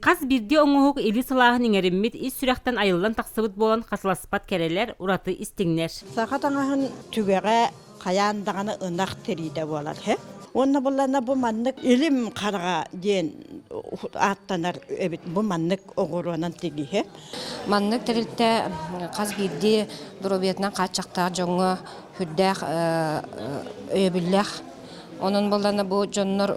Хас биирдии оҥоһук илии сылааһын иҥэриммит ис сүрэхтэн айыллан тахсыбыт буолан хасыласпат кэрэлэр, ураты истиҥнэр. Саха таҥаһын түгэҕэ хайаан даҕаны ынах тириитэ буолар. Уонна буллана бу маннык илим хараҕа диэн ааттанар эбит. Бу маннык оҕуруонан тигиһэ. Маннык тэрилтэ хас биирдии доруобуйатынан хааччахтаах дьоҥҥо сүрдээх өйөбүллээх. Онон буоллаҕына бу дьоннор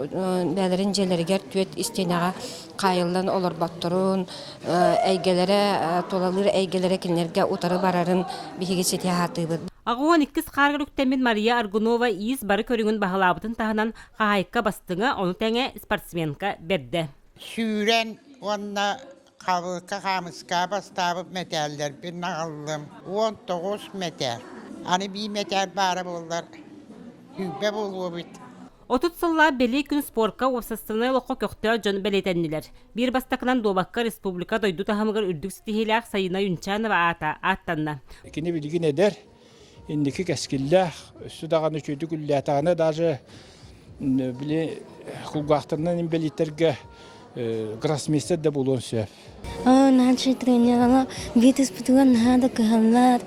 бэйэлэрин дьиэлэригэр түөрт истиэнэҕэ хаайыллан олорботторун, эйгэлэрэ, тулалыыр эйгэлэрэ кинилэргэ утары барарын биһиги ситиһэ сатыыбыт. 82 хаарыгар үктэммит Мария Аргунова иис бары көрүҥүн баһылаабытын таһынан хаһаайка бастыҥа, ону тэҥэ спортсменка бэрдэ. Сүүрэн уонна Хабылыкка хаамыскаҕа бастаабыт мэтээллэрбин аҕаллым. 19 мэтээл. Аны биир мэтээл баара буоллар, 20 буолуо эбит. 30 сыллаах бэлиэ күн спорка уопсастыбаннай олоххо көхтөөх дьон бэлиэтэннилэр. Биир бастакынан дуобакка республика дойду таһымыгар үрдүк ситиһиилээх Сайына Юнчанова аата ааттанна. Кини билигин эдэр, инники кэскиллээх, өссө даҕаны үчүгэйдик үлэлээтэҕинэ даже били кулгаахтарынан инбэлииттэргэ гроссмейстер да буолуон сөп. Наша тренерала биитиспитигэр наһаа да кыһаллар,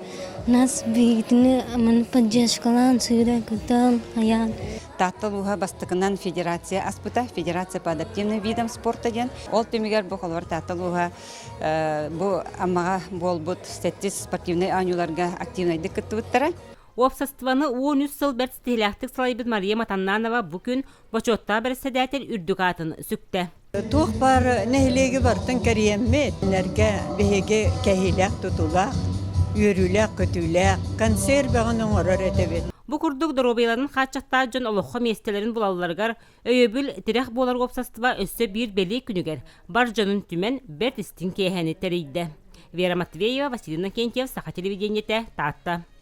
нас биһигитини маны поддержкалаан сүүрэн көтөн хайаан. Таатта улууһа бастакынан федерация аспыта, федерация по адаптивным видам спорта диэн. Ол түмүгэр бу холобур Таатта улууһа Бу Аммаҕа буолбут сэттис спортивнай оонньууларга активнайдык кыттыбыттара. Уопсастыбаны 13 сыл бэрт ситиһиилээхтик салайбыт Мария Матаннанова бу күн бочуоттаах бэрэссэдээтэл үрдүк аатын сүктэ. Туох баар нэһилиэги барытын кэрийэммит, кинилэргэ биһиги кэһиилээх тутулаах, үөрүүлээх-көтүүлээх концерт бөҕөнү оҥорор этибит. Бу курдук доруобуйаларын хааччахтаах дьон олоххо миэстэлэрин булалларыгар Өйөбүл, тирэх буолар уопсастыба өссө биир бэлиэ күнүгэр бар дьонун түмэн бэрт истиҥ киэһэни тэрийдэ. Вера Матвеева, Василий Иннокентьев, Саха телевидениетэ, Таатта.